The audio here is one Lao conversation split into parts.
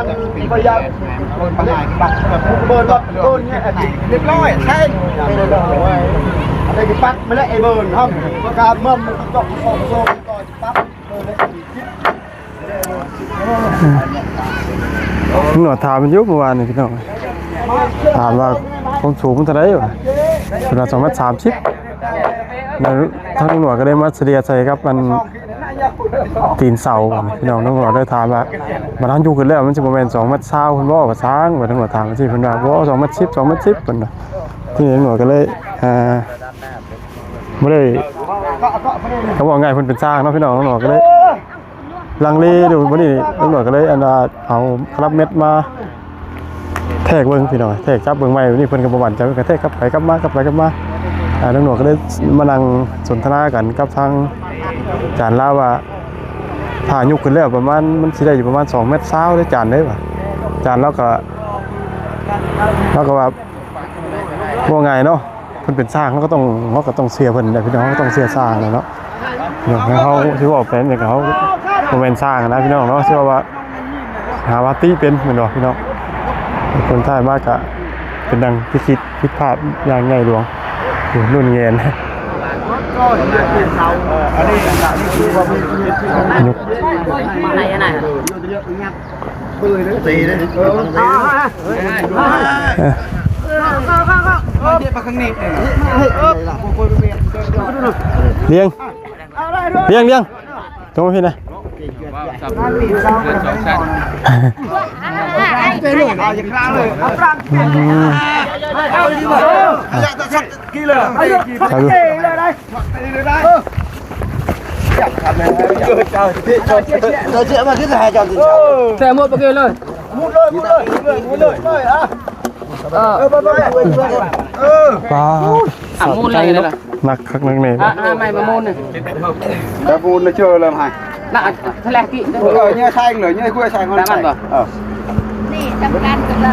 ບໍ່ຢາກເບີນບັດເບີນນີ້ ຮຽບຮ້ອຍແທ້. ອັນນີ້ປັດມາແລ້ວ ໄອ້ເບີນເຮົາປະກາດເມືອງ ມັນຈອກຂອງໂຊນຕໍ່ປັບເບີນແລ້ວ. ໜວດຖາມຢູ່ເມື່ອວານນີ້ພີ່ນ້ອງ ຖາມວ່າຄວາມສູງມັນເທົ່າໃດວະ ເພິ່ນວ່າສອງແມັດສາມສິບ ແລ້ວທາງໜວດກໍໄດ້ມາສະເລ່ຍໃສ່ກັບອັນ ຕີນເສົາ ພີ່ນ້ອງ. ທາງໜວດໄດ້ຖາມວ່າ ບັດເຮົາຍົກຂຶ້ນແລ້ວ ມັນຊິບໍ່ແມ່ນສອງແມັດຊາວພຸ້ນບໍ່ ວ່າຊ່າງ ວ່າທາງໜວດຖາມຈັ່ງຊີ້ ເພິ່ນວ່າ ບໍ່ ສອງແມັດສິບ ສອງແມັດສິບ ເພິ່ນວ່າ. ທີນີ້ໜວດກໍເລີຍ ອ່າ ບໍ່ໄດ້ ກໍເວົ້າງ່າຍ ເພິ່ນເປັນຊ່າງເນາະ ພີ່ນ້ອງ. ທາງໜວດກໍເລີຍ ລັງເລຢູ່ ບັດນີ້ຕຳຫຼວດກໍເລີຍ ອັນວ່າ ເອົາກະລັບເມັດມາແທກເບິ່ງ ພີ່ນ້ອງ ແທກຈັບເບິ່ງໃໝ່. ບັດນີ້ເພິ່ນກໍບໍ່ໝັ້ນໃຈ ເພິ່ນກໍແທກກັບໄປກັບມາ ກັບໄປກັບມາ. ອ່າ ຕຳຫຼວດກໍເລີຍມານັ່ງສົນທະນາກັນກັບທາງຈານລາວວ່າ ຖ້າຍົກຂຶ້ນແລ້ວປະມານ ມັນຊິໄດ້ຢູ່ປະມານສອງແມັດຊາວເດ້ຈານເດີວ່າ. ຈານລາວກໍ ລາວກໍວ່າ ເວົ້າງ່າຍເນາະ ເພິ່ນເປັນຊ່າງ ເຮົາກໍຕ້ອງ ເຮົາກໍຕ້ອງເຊື່ອເພິ່ນແຫຼະ ພີ່ນ້ອງ ເຮົາກໍຕ້ອງເຊື່ອຊ່າງແຫຼະເນາະ. ເຮົາຊິເວົ້າໄປນີ້ກໍ ເຮົາບໍ່ແມ່ນຊ່າງນະ ພີ່ນ້ອງເນາະ ຊິເວົ້າວ່າ ຫາວ່າຕິເປັນແມ່ນບໍ່ ພີ່ນ້ອງ? ຜົນທ້າຍມາກະເປັນດັ່ງທີ່ຄິດ ຜິດພາດຢ່າງໃຫຍ່ຫຼວງ. ໂອ້ ລຸ້ນແງນ ລຽງ ລຽງ ລຽງ ໂຕມາພີ້ນະ. ແຊະໝົດປະເກເລີຍ ໝົດເລີຍ ໝົດເລີຍ ໝົດເລີຍ ໝົດເລີຍ ເອີ ເອີ ໄປ ເອີ ປາດ ອ່ະ ໝູນເລີຍລະ ໜັກຄັກໜັກແນ່ ອ່ະ ຫາໃໝ່ມາໝູນໜຶ່ງ ແລ້ວໝູນເຈີແລ້ວໃຫ້ ນະ ທະແລກກິ ເອີ ເຍາະໃສ່ເລີຍ ເຍາະໃສ່ ເອີ ນີ້ຈຳກັນກັນລະ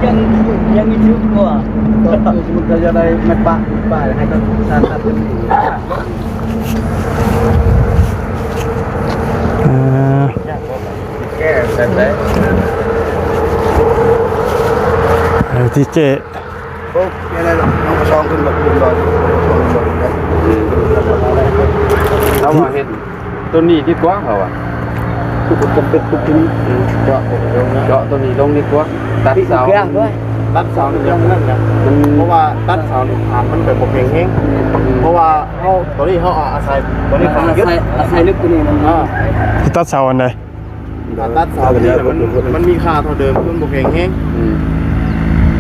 ຍັງ ຍັງມີຖືກກວ່າ ສົມມຸດກໍຈະໄດ້ແມັດປະ ປະໃຫ້ກັບຊາດ ເອີ ແກ້ແບບໃດ ເອີ ທີ່ເຈ້ ໂອ້ ແກ້ໄດ້ດອກ ນ້ອງກໍຊອງຂຶ້ນແບບຂຶ້ນດອຍ ຊອງຂຶ້ນດອຍ ເຮົາວ່າເຮັດ ຕົວນີ້ດີກວ່າເຮົາວ່າ ຄືບໍ່ຈຳເປັນປຸກຕົວນີ້ ເຈາະ ເຈາະຕົວນີ້ລົງດີກວ່າ ຕັດເສົາ ຕັດເສົານີ້ ມັນ ເພາະວ່າຕັດເສົານີ້ ຖານມັນກໍບໍ່ແຂງແຮງ ເພາະວ່າເຮົາ ຕົວນີ້ເຮົາອາໄສຕົວນີ້ ອາໄສ ອາໄສເລິກຕົວນີ້ ມັນ ອ່າ ຕັດເສົາອັນໃດ? ຖ້າຕັດເສົາຕົວນີ້ ມັນ ມັນມີຄ່າເທົ່າເດີມ ມັນບໍ່ແຂງແຮງ ອືມ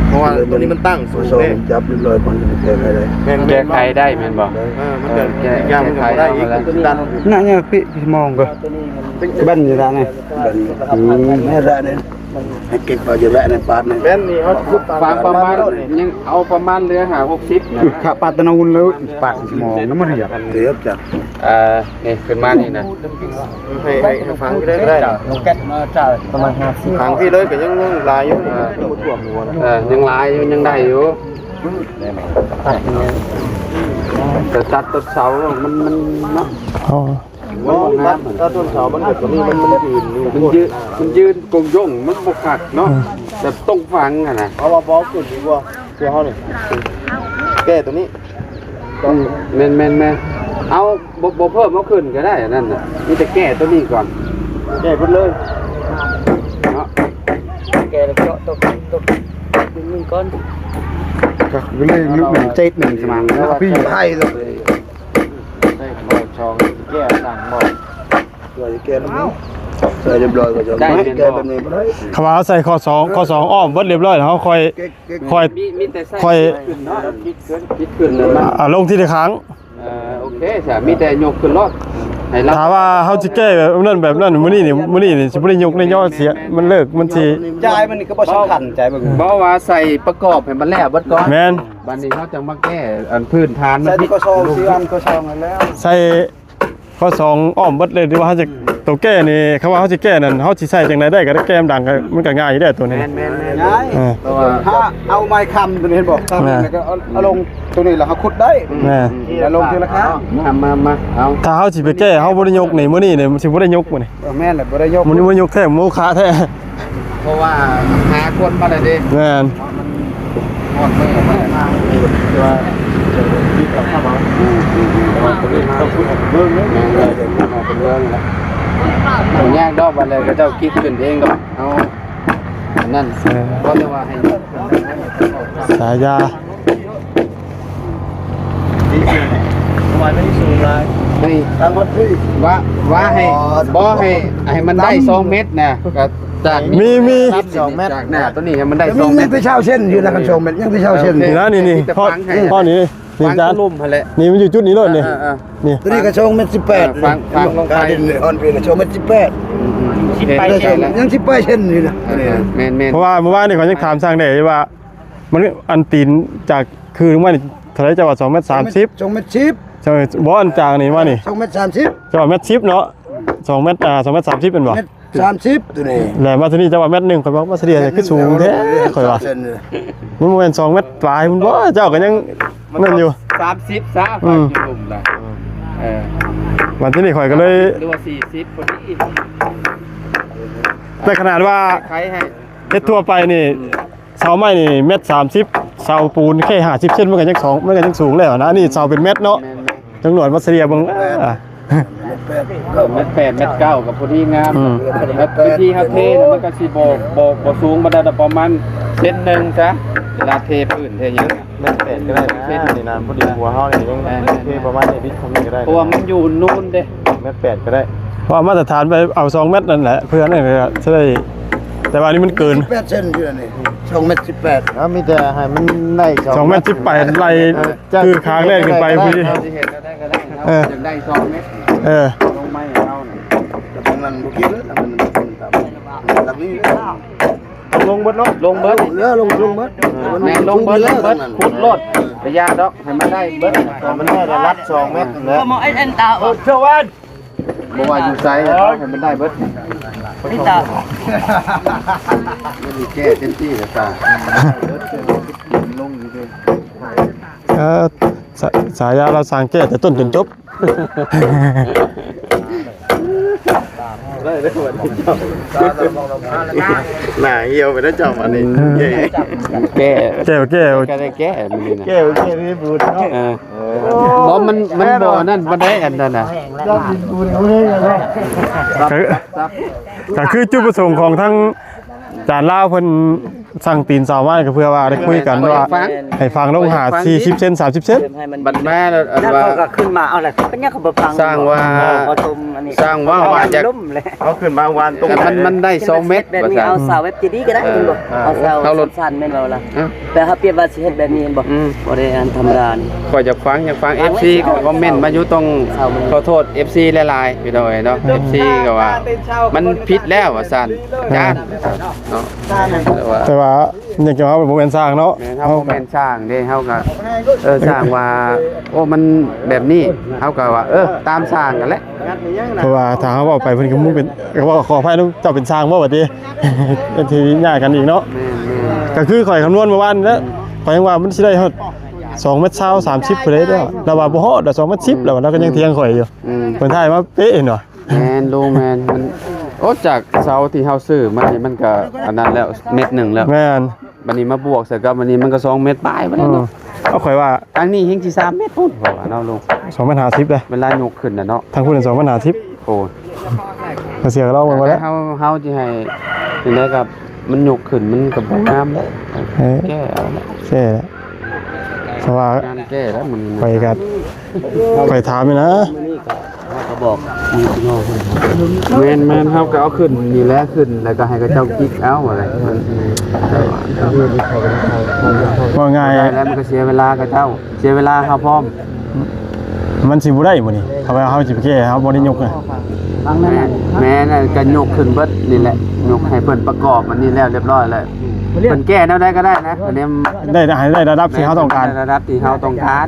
ເພາະວ່າຕົວນີ້ມັນຕັ້ງສູງເດ້ ຈັບຮຽບຮ້ອຍ ມັນແກ້ໄຂໄດ້ ແມ່ນ ແກ້ໄຂໄດ້ແມ່ນບໍ່? ເອີ ມັນກໍ ເອີ ແກ້ໄຂ ອີກຢ່າງມັນກໍບໍ່ໄດ້ອີກ ຕັດ ນັ້ນ ນີ້ ພີ່ມອງກໍ ແບນຢູ່ດ້ານນີ້ ອືມ ແມ່ນລະນີ້ ໃຫ້ເກັບເອົາຢູ່ແລະໃນປາດນີ້ ແມ່ນນີ້ ເຮົາຂຸດ ຟັງປະມານ ຍັງເອົາປະມານເຫຼືອຫ້າຫົກສິບນະ ຂ້າປາດຕະນະວຸນເລີຍ ປາດສະໝອງນຳມັນ ເອີ ນີ້ຂຶ້ນມານີ້ນະ ໃຫ້ ໃຫ້ ໃຫ້ຝັງໄດ້ ໄດ້ ລົງແກັດມາຈ່າຍປະມານຫ້າສິບ ຝັງພີ້ເລີຍ ກໍຍັງ ຍັງຫຼາຍຢູ່ ເອີ ຍັງຫຼາຍຢູ່ ຍັງໄດ້ຢູ່ ແຕ່ຕັດຕົ້ນເສົາ ມັນ ມັນເນາະ ອໍ ມັນບໍ່ງາມ ຕັດ ຕັດຕົ້ນເສົາ ມັນກໍຕົວນີ້ ມັນ ມັນຢືນຢູ່ ມັນຢືນ ມັນຢືນກົງຢົງ ມັນບໍ່ຄັກເນາະ ອືມ ແບບຕົງຝັງຫັ້ນນະ ເອົາວ່າບໍ່ຂຶ້ນດີກວ່າ ເພື່ອເຮົານີ້ ແກ້ຕົວນີ້ ອືມ ແມ່ນໆໆ ເອົາ ບໍ່ ບໍ່ເພີ່ມເອົາຂຶ້ນກໍໄດ້ ອັນນັ້ນນະ ມີແຕ່ແກ້ຕົວນີ້ກ່ອນ ແກ້ເບິດເລີຍເນາະ ແກ້ແລ້ວເຈາະຕົວ ຕົວໜຶ່ງກ່ອນ ກໍເລີຍລຸກໜຶ່ງເຈັດໜຶ່ງສະໝັງເນາະ ພີ່ໃຫ້ເລີຍ ໃສ່ບໍ່ຊ່ອງແກ້ຕ່າງບໍ່ ຊ່ວຍແກ້ນຳ ໃສ່ຮຽບຮ້ອຍກໍຈະ ໄດ້ແມ່ນບໍ່ ແກ້ແບບນີ້ບໍ່ໄດ້ ຄຳວ່າເຮົາໃສ່ຂໍ້ສອງ ຂໍ້ສອງອ້ອມເບິດຮຽບຮ້ອຍ ເຮົາຄ່ອຍ ເກັກ ເກັກ ຄ່ອຍ ມີ ມີແຕ່ໃສ່ ຄ່ອຍ ຂຶ້ນເນາະ ເອົາລົງທີລະຄັ້ງ ເອີ ໂອເຄ ຊະ ມີແຕ່ຍົກຂຶ້ນໂລດ ໃຫ້ລະ ຖ້າວ່າເຮົາຊິແກ້ແບບນັ້ນແບບນັ້ນ ມື້ນີ້ນີ້ ມື້ນີ້ນີ້ຊິບໍ່ໄດ້ຍົກໄດ້ຍໍ້ເສຍ ມັນເລີກ ມັນຊິ ຈ່າຍມັນນີ້ກໍບໍ່ສຳຄັນ ຈ່າຍເບິ່ງ ບໍ່ວ່າໃສ່ປະກອບໃຫ້ມັນແລ້ວເບິດກ່ອນ ແມ່ນ ບັດນີ້ເຮົາຈັ່ງມາແກ້ ອັນພື້ນຖານມັນ ໃສ່ກໍຊອງ ສີ່ອັນກໍຊອງຫັ້ນແລ້ວ ໃສ່ ຂໍ້ສອງອ້ອມເບິດເລີຍ ຫຼືວ່າເຮົາຈະ ອືມ ຕົວແກ້ນີ້ ຄຳວ່າເຮົາຊິແກ້ນັ້ນ ເຮົາຊິໃສ່ຈັ່ງໃດໄດ້ ກໍໄດ້ແກ້ມັນດັງ ກໍ ມັນກໍງ່າຍຢູ່ເດ້ຕົວນີ້ ແມ່ນໆໆ ງ່າຍ ເອີ ເພາະວ່າ ຖ້າເອົາໄມ້ຄ້ຳຕົວນີ້ ເຫັນບໍ່ ຄ້ຳ ແມ່ນ ແລ້ວກໍເອົາ ເອົາລົງຕົວນີ້ ແລ້ວເຮົາຂຸດໄດ້ ແມ່ນ ແລ້ວລົງທີລະຂ້າງ ມາ ມາ ມາ ເອົາ ຖ້າເຮົາຊິໄປແກ້ ເຮົາບໍ່ໄດ້ຍົກນີ້ ມື້ນີ້ນີ້ ມັນຊິບໍ່ໄດ້ຍົກມື້ນີ້ ເອີ ແມ່ນແຫຼະ ບໍ່ໄດ້ຍົກ ມື້ນີ້ບໍ່ໄດ້ຍົກແທ້ ໂມຄະແທ້ ເພາະວ່າຫາຄົນມາແລ້ວເດ້ ແມ່ນ ມັນຮອດມື້ແລ້ວ ແຕ່ວ່າ ບໍ່ຍາກດອກ ບັດແລ້ວເຂົາເຈົ້າຄິດຂຶ້ນເອງດອກ ເຮົາ ອັນນັ້ນ ເອີ ເພາະແຕ່ວ່າໃຫ້ ສາຍາ ເຮົາວ່າໃຫ້ ວ່າໃຫ້ ບໍ່ໃຫ້ ໃຫ້ມັນໄດ້ສອງແມັດນະ ກໍຈາກ ມີ ມີ ສອງແມັດ ຈາກໜ້າໂຕນີ້ໃຫ້ມັນໄດ້ສອງແມັດ ຍັງແຕ່ຊາວເຊັນຢູ່ນະ ຄັນສອງແມັດ ຍັງແຕ່ຊາວເຊັນ ນີ້ນະ ນີ້ ນີ້ ມີແຕ່ ພໍ ພໍນີ້ ນີ້ ນີ້ ນີ້ ນີ້ ຈານ ນີ້ ນີ້ມັນຢູ່ຈຸດນີ້ໂລດນີ້ ນີ້ ນີ້ ໂຕນີ້ກໍສອງແມັດສິບແປດ ເອີ ຝັງ ຝັງລົງໄປ ເອີ ອ່ອນເປັນສອງແມັດສິບແປດ ອືມ ສິບປາຍເຊັນ ຍັງສິບປາຍເຊັນຢູ່ນະ ເອີ ແມ່ນໆ ເພາະວ່າມື້ວານນີ້ຂ້ອຍຍັງຖາມຊ່າງແດ່ຢູ່ວ່າ ມັນ ອັນຕີນຈາກຄືລົງມານີ້ເທົ່າໃດ ເຈົ້າວ່າສອງແມັດສາມສິບ ສອງແມັດສິບ ບໍ່ ອັນຈາກນີ້ມານີ້ ສອງແມັດສາມສິບ ເຈົ້າວ່າແມັດສິບເນາະ ສອງແມັດ ອ່າ ສອງແມັດສາມສິບແມ່ນບໍ່ ສາມສິບໂຕນີ້ ແລ້ວມາໂຕນີ້ເຈົ້າວ່າແມັດໜຶ່ງ ຂ້ອຍວ່າມາສະເລ່ຍຄືສູງແທ້ ຂ້ອຍວ່າ ມັນບໍ່ແມ່ນສອງແມັດປາຍພຸ້ນບໍ່ ເຈົ້າກໍຍັງນັ້ນຢູ່ ສາມສິບຊະ ອືມ ຂ້ອຍຢູ່ລຸ່ມນະ ເອີ ມາທີນີ້ຂ້ອຍກໍເລີຍ ຫຼືວ່າສີ່ສິບພໍດີ ແຕ່ຂະໜາດວ່າ ໃຄໃຫ້ ເຮັດທົ່ວໄປນີ້ ອືມ ເສົາໄມ້ນີ້ແມັດສາມສິບ ເສົາປູນແຄ່ຫ້າສິບເຊັນ ມັນກໍຍັງສອງ ມັນກໍຍັງສູງແລ້ວນະ ອັນນີ້ເສົາເປັນແມັດເນາະ ແມ່ນໆ ຈັກໜ່ອຍມາສະເລ່ຍເບິ່ງ ແມ່ນ ແມັດແປດ ແມັດເກົ້າກໍພໍດີງາມ ອືມ ແລ້ວວິທີເຮົາເທນະ ມັນກໍຊິບໍ່ ບໍ່ ບໍ່ສູງປານໃດດອກ ປະມານເຊັນໜຶ່ງຊະ ເວລາເທພື້ນເທຫຍັງ ແມັດແປດກໍໄດ້ນະ ເຊັນ ນີ້ນະ ພໍດີຫົວເຮົານີ້ຍັງ ແມ່ນໆ ເທປະມານນີ້ ບິດຄຳນີ້ກໍໄດ້ ເພາະວ່າມັນຢູ່ນູນເດ້ ແມັດແປດກໍໄດ້ ເພາະວ່າມາດຕະຖານໄປເອົາສອງແມັດນັ້ນແຫຼະ ເພື່ອນັ້ນກໍຈະໄດ້ ແຕ່ວ່າອັນນີ້ມັນເກີນ ສິບແປດເຊັນຢູ່ອັນນີ້ ສອງແມັດສິບແປດ ເອົາ ມີແຕ່ໃຫ້ມັນໄດ້ສອງ ສອງແມັດສິບແປດ ໄລ່ ເອີ ຄືຄາງແລກຂຶ້ນໄປພຸ້ນ ເຮົາຊິເຮັດແນວໃດກໍໄດ້ ເຮົາ ເອີ ຢາກໄດ້ສອງແມັດ ເອີ ລົງໄມ້ໃຫ້ເຮົານະ ແຕ່ບາງນັ້ນບໍ່ເກັບເລີຍ ມັນ ມັນ ມັນ ຫຼັກນີ້ ລົງເບິດເນາະ ລົງເບິດ ເອີ ລົງ ລົງເບິດ ແມ່ນ ລົງເບິດ ລົງເບິດ ຂຸດໂລດ ບໍ່ຍາກດອກ ໃຫ້ມັນໄດ້ເບິດ ໃຫ້ມັນໄດ້ລະດັບສອງແມັດ ແລ້ວ ເອີ ບໍ່ວ່າຢູ່ໃສ ເອົາໃຫ້ມັນໄດ້ເບິດ ມີແກ້ເຕັມທີ່ແລ້ວຕາ ເອີ ສາ ສາຍາລາວສ້າງແກ້ແຕ່ຕົ້ນຈົນຈົບ ໄດ້ເດ້ບັດນີ້ເຈົ້າ ໜ້າຫ່ຽວໄປແລ້ວເຈົ້າບັດນີ້ ເອີ ແກ້ ແກ້ ແກ້ ກໍໄດ້ແກ້ມື້ນີ້ນະ ແກ້ ແກ້ ມີບຸນເນາະ ເອີ ເອີ ບໍ່ ມັນ ມັນບໍ່ອັນນັ້ນປານໃດ ອັນນັ້ນນະ ເຈົ້າກິນປູນເຂົາເອງເນາະ ກໍຄື ກໍຄືຈຸດປະສົງຂອງທາງ ຈານລາວເພິ່ນສັ່ງຕີນເສົາມາກໍເພື່ອວ່າໄດ້ຄຸຍກັນວ່າໃຫ້ຝັງລົງຫ້າ ສີ່ສິບເຊັນ ສາມສິບເຊັນ ບັດມາແລ້ວອັນວ່າ ເຂົາກໍຂຶ້ນມາເອົາແຫຼະ ເປັນຫຍັງເຂົາບໍ່ຝັງ ສ້າງວ່າ ບໍ່ຕົ້ມອັນນີ້ ສ້າງວ່າວ່າຈະ ເຂົາຂຶ້ນມາວານຕົງ ມັນ ມັນໄດ້ສອງແມັດ ແບບນີ້ ວ່າຊັ້ນ ເອົາເສົາແບບຈີດີກໍໄດ້ ເອີ ເຫັນບໍ່ ເອີ ເອົາເສົາ ເຮົາລົດ ສັ້ນໆ ແມ່ນບໍ່ລະ ເອີ ແຕ່ເຮົາປຽບວ່າຊິເຮັດແບບນີ້ ເຫັນບໍ່ ອືມ ບໍ່ໄດ້ອັນທຳມະດານີ້ ຂ້ອຍຢາກຟັງ ຢາກຟັງ ເອັຟຊີ ຄອມເມັນມາຢູ່ ຕ້ອງ ເສົາ ຂໍໂທດ ເອັຟຊີ ຫຼາຍໆ ພີ່ນ້ອງເອີຍເນາະ ເອີ ເອັຟຊີ ກໍວ່າມັນຜິດແລ້ວວ່າຊັ້ນ ເອີ ຢ້ານເນາະ ແຕ່ວ່າ ແຕ່ວ່າ ຍັງຈະເຮົາບໍ່ແມ່ນຊ່າງເນາະ ແມ່ນ ເຮົາບໍ່ແມ່ນຊ່າງເດ້ ເຮົາກໍ ເອີ ຊ່າງວ່າ ໂອ້ ມັນແບບນີ້ ເຮົາກໍວ່າ ເອີ ຕາມຊ່າງຫັ້ນແຫຼະ ເພາະວ່າຖ້າເຮົາເວົ້າໄປເພິ່ນກໍມຸງເປັນ ກໍເວົ້າຂໍອະໄພນຳ ເຈົ້າເປັນຊ່າງບໍ່ ວ່າຕິ ເປັນທີ່ຍາກກັນອີກເນາະ ແມ່ນໆ ກໍຄືຂ້ອຍຄຳນວນເມື່ອວານນີ້ແຫຼະ ອືມ ຂ້ອຍຍັງວ່າມັນຊິໄດ້ຮອດສອງແມັດຊາວ ສາມສິບ ພຸ້ນເດ້ ລາວວ່າບໍ່ຮອດດອກ ສອງແມັດສິບ ອືມ ລາວວ່າ ລາວກໍຍັງຖຽງຂ້ອຍຢູ່ ອືມ ເພິ່ນຖ່າຍມາເປະເຫັນບໍ່ ແມ່ນລຸງ ແມ່ນ ມັນ ໂອ້ ຈາກເສົາທີ່ເຮົາຊື້ມານີ້ ມັນກໍອັນນັ້ນແລ້ວ ແມັດໜຶ່ງແລ້ວ ແມ່ນ ບັດນີ້ມາບວກໃສ່ກັບອັນນີ້ ມັນກໍສອງແມັດປາຍໄປແລ້ວເນາະ ອືມ ເອົາ ຂ້ອຍວ່າ ທາງນີ້ແຮ່ງຊິສາມແມັດພຸ້ນ ເຂົາວ່າເນາະລຸງ ສອງແມັດຫ້າສິບເດ້ ເວລາຍົກຂຶ້ນນະເນາະ ທາງພຸ້ນ ສອງແມັດຫ້າສິບ ໂອ້ຍ ກໍເສຍກັບລາວເບິ່ງວ່າແລ້ວ ເຮົາ ເຮົາຊິໃຫ້ຈັ່ງໃດກໍ ມັນຍົກຂຶ້ນມັນກໍບໍ່ງາມແລ້ວ ເອີ ແກ້ເອົາແລ້ວ ແກ້ ເພາະວ່າ ງານແກ້ແລ້ວມື້ນີ້ ຂ້ອຍກໍ ຂ້ອຍຖາມຢູ່ນະ ເຮົາກໍບອກມີພີ່ນ້ອງເພິ່ນ ແມ່ນໆ ເຮົາກໍເອົາຂຶ້ນນີ້ແຫຼະ ຂຶ້ນແລ້ວກໍໃຫ້ເຂົາເຈົ້າກິກເອົາ ວ່າງ່າຍ ໄດ້ແລ້ວມັນກໍເສຍເວລາເຂົາເຈົ້າ ເສຍເວລາເຮົາພ້ອມ ມັນຊິບໍ່ໄດ້ບໍ່ນີ້ ຖ້າວ່າເຮົາຊິໄປແກ້ ເຮົາບໍ່ໄດ້ຍົກນະ ແມ່ນ ແມ່ນ ກໍຍົກຂຶ້ນເບິດນີ້ແຫຼະ ຍົກໃຫ້ເພິ່ນປະກອບອັນນີ້ແລ້ວຮຽບຮ້ອຍແລ້ວ ເພິ່ນແກ້ແນວໃດກໍໄດ້ນະ ອັນນີ້ ໄດ້ ໃຫ້ໄດ້ລະດັບທີ່ເຮົາຕ້ອງການ ໄດ້ລະດັບທີ່ເຮົາຕ້ອງການ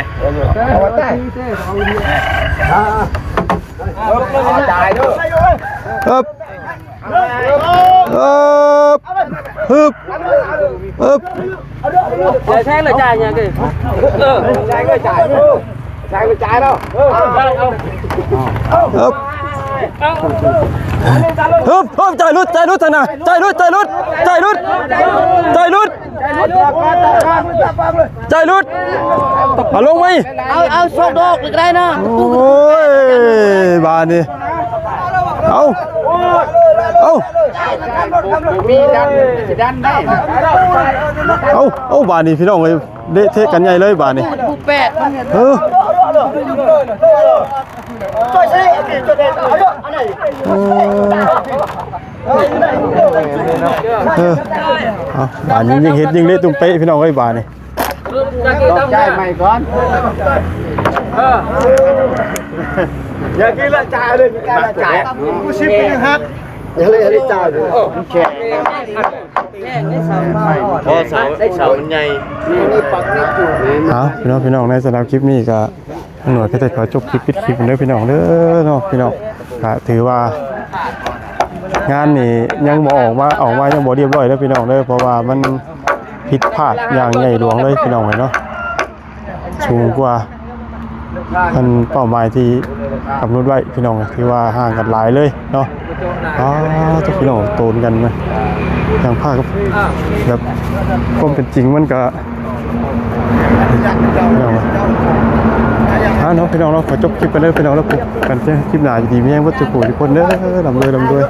ນີ້ ເອົາໄວ້ໃຕ້ ອ່າ ເອີ ເອີບ ເອີບ ຮຶບ ຮຶບ ຈະແຊງຫຼືຈ່າຍຫຍັງເອີຍ ເອີ ແຊງຫຼືຈ່າຍ ແຊງຫຼືຈ່າຍເນາະ ເອີ ເອີບ ຮຶບ ຮຶບ ຈ່າຍຫຼຸດ ຈ່າຍຫຼຸດຫັ້ນນະ ຈ່າຍຫຼຸດ ຈ່າຍຫຼຸດ ຈ່າຍຫຼຸດ ຈ່າຍຫຼຸດ ຈ່າຍຫຼຸດ ຈ່າຍຫຼຸດ ເອົາລົງໄໝ ເອົາ ເອົາສອງດອກກໍໄດ້ເນາະ ໂອ້ຍ ບາດນີ້ ເອົາ ເອົາ ມີດັນ ຊິດັນໄດ້ ເອົາ ເອົາ ບາດນີ້ພີ່ນ້ອງເອີຍ ເລະເທະກັນໃຫຍ່ເລີຍບາດນີ້ ຜູ້ແປດ ເອີ ເອີ ເອີ ເອົາ ບາດນີ້ຍິ່ງເຮັດຍິ່ງເລະຕຸ່ມເປະ ພີ່ນ້ອງເອີຍ ບາດນີ້ ຕ້ອງຈ່າຍໃໝ່ກ່ອນ ເອີ ຢ່າກິນລະຈ່າຍເລີຍ ການລະຈ່າຍ ກູຊິບເປັນຫຍັງຮັກ ຢ່າເລີຍ ຢ່າເລີຍຈ່າຍເລີຍ ມັນແຂງ ພໍເສົາ ເສົາມັນໃຫຍ່ ນີ້ປັກນີ້ຢູ່ ເອົາ ພີ່ນ້ອງ ພີ່ນ້ອງ ໃນສຳລັບຄລິບນີ້ກໍ ໜ່ວຍກໍຈະຂໍຈົບຄລິບ ປິດຄລິບເດີພີ່ນ້ອງເດີເນາະ ພີ່ນ້ອງ ກະຖືວ່າງານນີ້ຍັງບໍ່ອອກມາ ອອກມາຍັງບໍ່ຮຽບຮ້ອຍເດີພີ່ນ້ອງເດີ ເພາະວ່າມັນຜິດພາດຢ່າງໃຫຍ່ຫຼວງເລີຍພີ່ນ້ອງເອີຍເນາະ ສູງກວ່າອັນເປົ້າໝາຍທີ່ກຳນົດໄວ້ພີ່ນ້ອງເອີຍ ຖືວ່າຫ່າງກັນຫຼາຍເລີຍເນາະ ອ້າວ ເຈົ້າພີ່ນ້ອງໂຕນກັນນະ ຢ່າງພາກ ແບບຄວາມເປັນຈິງມັນກະ ພີ່ນ້ອງເອີຍ ອ່າເນາະ ພີ່ນ້ອງເນາະ ຂໍຈົບຄລິບກັນເດີພີ່ນ້ອງ ແລ້ວພົບກັນເທື່ອຄລິບໜ້າ ຢູ່ດີມີແຮງເບິດທຸກຜູ້ທຸກຄົນເດີ ລ່ຳລວຍ ລ່ຳລວຍ.